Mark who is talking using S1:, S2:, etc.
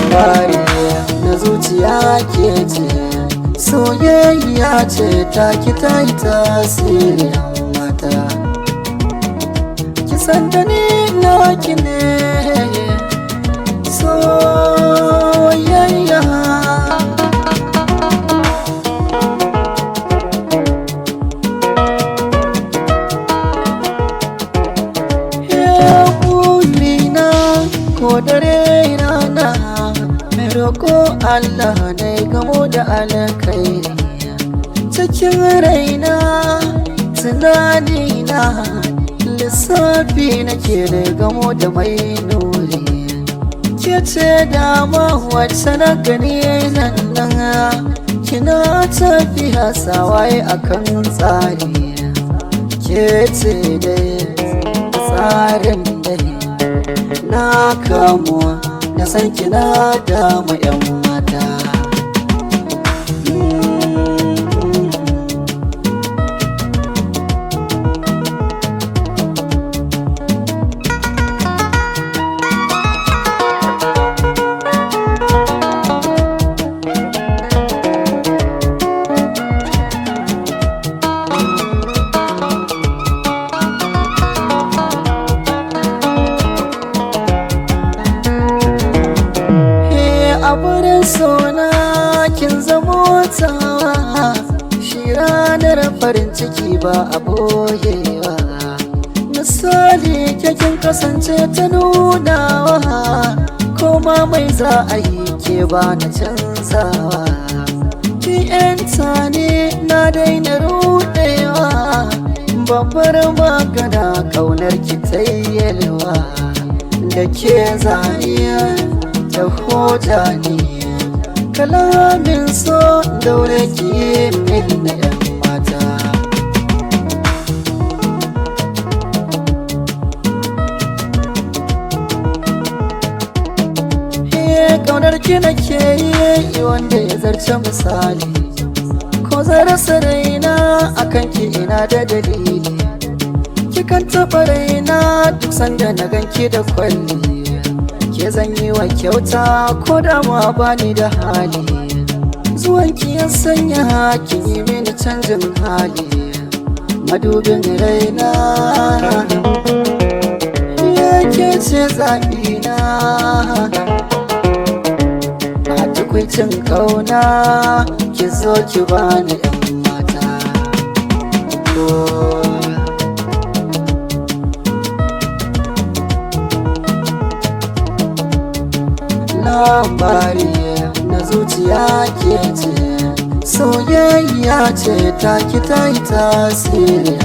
S1: Labari na zuciya ke ce, soyayya ce ta ki ta yi tasiri mata. Ki san da ni naki ne, soyayya. Burina ko dare rana, mai roƙo Allah ne gamo da alkhairi. Cikin raina, tunanina, lissafi nake da gamo da mai nuri. Ke ce dama wacce na gani nan nan, kina tafiya sawaye akan tsari. Ke ce dai tsarin dai na kamuwa na san kina damu yan mata. A wurin sona kin zamo tawa, shi ranar farin ciki ba a boyewa. Misali ke kin kasance ta nunawa, koma mai za a yi ke ba na canzawa. Ki yanta ne na daina rudewa, babbar magana kaunar ki tayyelwa. Da ke zaniya ta hoja ne, kalamin so daure ki min na yan mata. Kaunar ki nake yi wanda ya zarce misali, ko zan rasa raina akan ki ina da dalili. Kikan taɓa raina duk sanda na ganki da kwalli, ke zan yi wa kyauta ko da ma bani da hali. Zuwanki ya sanya kin yi mini canjin hali, madubin raina yake ce zaɓina. A tukwicin ƙauna ki zo ki bani yan mata. Oh. Labari na zuciya ke ce, soyayya ce ta ki ta yi tasiri.